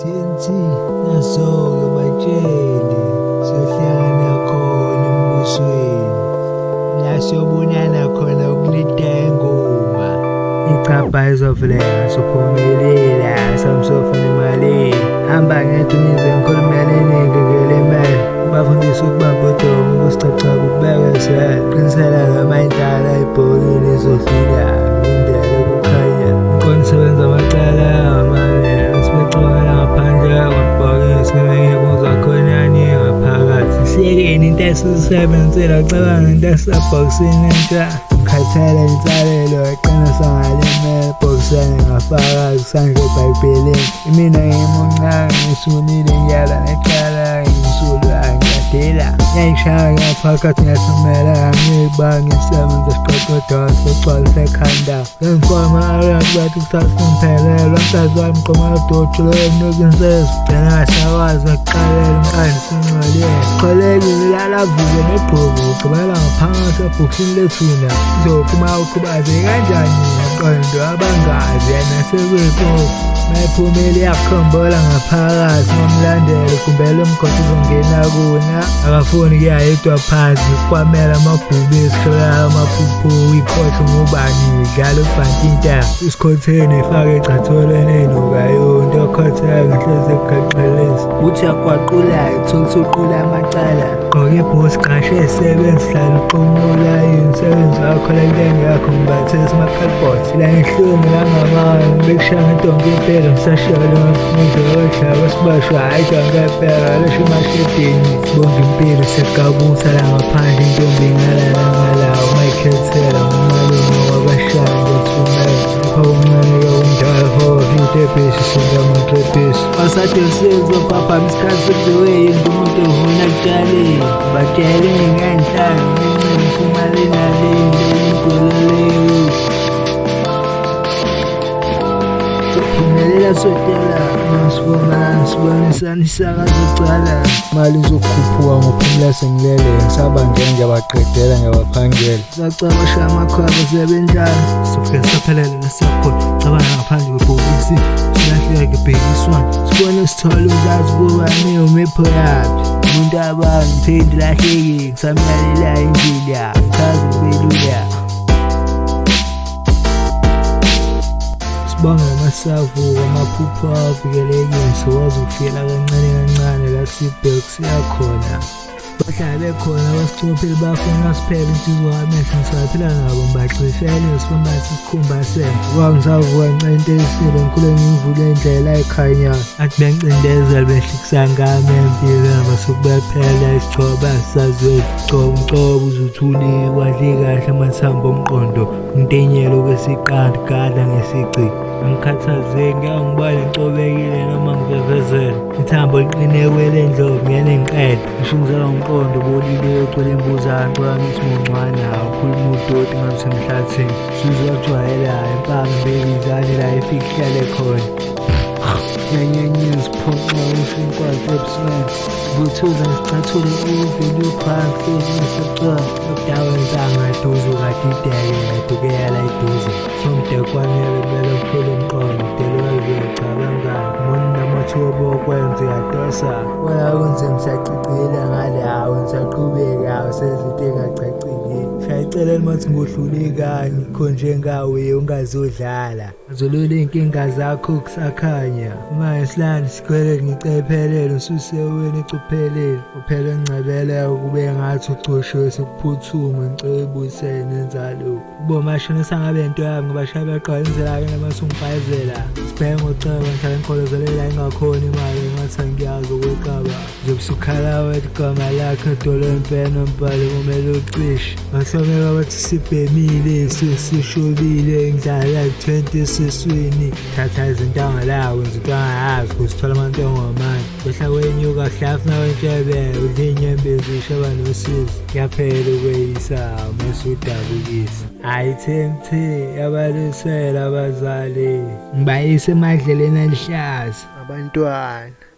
TNT naso-ke batshele siyohlangana khona embusweni la siyobonana khona ukulida ingoma icabha izovuleka sophumelela samsofuna imali hamba ngedwa ngizwe ngikhulumela iningi ngelimele bafundisa ukubamba udonga ukusicacaba ukubekezela qinisela noma indlala ibhokile izodlula ngilindele ukukhanya umqondo usebenza amacala amane sibecabangela ngaphandle kwebhokisi ngibuza khonani ngaphakathi siyekeni into esisebenzela cabanga into esebhokisini entsha ngikhathele insalelo eqinisa ngalimele ebhokisini ngafaka isandla ebhayibhelini imina ngimuncane ngisunile ngiyala necala ngimsulwa ngiyadela ngiyayishaya ngiyaphakathi ngiyathumela angibangi ngisebenza siqoqodo sogcwalisa ekhanda ngengifama bathi kusasa ngiphelelwa mhlazi wami qoma dotsho loyo insezi gcina ngasakwazi ngakuqalela umqandi sincolile xolekile lalavuke negqubu ugqibela ngaphansi ebhokisini lethuna uzophuma ukhubazeke kanjani ngqondo abangazi yena sekuyimpofu mayiphumile iyakukhombola ngaphakathi ngomlandelo gumbela umgodi uzongena kuna akafuni kuya yedwa phansi kwamela amabhubesi kutholakala amaphuphu ikhohle ngobani dlala ubhantinta isikhotheni ifake ecatholweni enukayo into okhothela ngehlezi ekugaxelisa uthi akwaqula ithola usuqula amacala gqoka ibhosi qashe isebenzi hlala uqomula umsebenzi wakho le nto engekho ngibathesa ama-cardboard la ngihlungu langamanga ngibekushaya ngedonke impela ngisasholo ngizodla kwesibashwa hhayi donke impela lesho emashedini sibonga impilo siyakabusa la ngaphandle intombi ngalala ngala umayikhethela umalume wakwashaya ngiyothumela lapha kumncane-ke umdala fowafitebhesi sinda amatrebhesi basadosizwe phaphama isikhathi sekudliwe yini umuntu evuna kutshalile batshele ngenhlalo mincane phuma lena lende inkoleleyo sophumelela sotela masivumelana sibonisana isakazocala mali izokhuphuka ngophumula sengilele ngisaba nje ngiyabaqedela ngiyabaphangela sacabasha amakhwaba siyabenjalo sofike siphelele nasiyakhona cabanga ngaphandle kwebhokisi silahleke bhekiswana sibone sithole uzazi kuba neyomepho yaphi umuntu abantu phinde lahleke ngisamlalela indlela chaza kubelula sibonge amasavuka amaphupho avikelekile siwazi ukufikela kancane kancane la sibhek siyakhona bahlala bekhona abasichophile bafuna siphele insizwa amehlo ngisaphila nabo ngibacifele sifumbathe isikhumba semvu kwangisavuka ncente esile ngikhule ngimvule indlela ekhanya athi bengicindezela behlikisa ngami empilweni basuke bephela isichoba sazwe coba uzuthule wadle kahle amathambo omqondo ntenyelo kwesiqanda gadla ngesici angikhathazeki ngeke ngibale ngicobekile noma ngivevezela ithambo liqine kwelendlovu ngene ngiqede ngisho ngizalwa ngumqondo bolile ogcwele imbuzane ngicela ngithi muncwana ukhuluma udoti ngathi usemhlathini sizojwayela impama mbekizane la ifike ihlale khona nyanyanyiza phoxa usho inkwazi ebusweni vuthuza ngisicathulo uvele uphansi ngisicela udawe ntanga duze ukadideke ngadukela la eduze somdekwanele kumele uphule umqondo delwazi uyacabangani muni namathuba okwenza uyadosa wona kunzima siyacicila ngalawo ngisaqhubeka usenza into engacacile shaya iceleni mathi ngohluleka ngikho njengawe ungazodlala Zolula iy'nkinga zakho kusakhanya uma ngisilanda isikweletu ngicephelele ususeweni ecuphelele uphele ngcebele kube ngathi ucoshiwe sekuphuthuma ngicela ibuyisele nenzalo kubo mashonisa ngabe into yami ngoba shaya beqala indlela-ke noma sungibhayizela sibheke ngoceba ngihlale ngikholozelela ingakhona imali ngathi angiyazi okweqaba Zobusukhala wethi gama lakhe dolo impela umbhalo kumele ucishe bahlomeka bathi sibhemile sishobile indlala 20 siswini thatha izintanga la wenza into angayazi kusithola amantongomane kwehla kwenyuka hlafuna kwentshebe udla inyembezi isheba nosizi kuyaphela ukweyisa mase udabukisa hayi TNT yabalisela abazali ngibayise emadleleni alihlaza abantwana.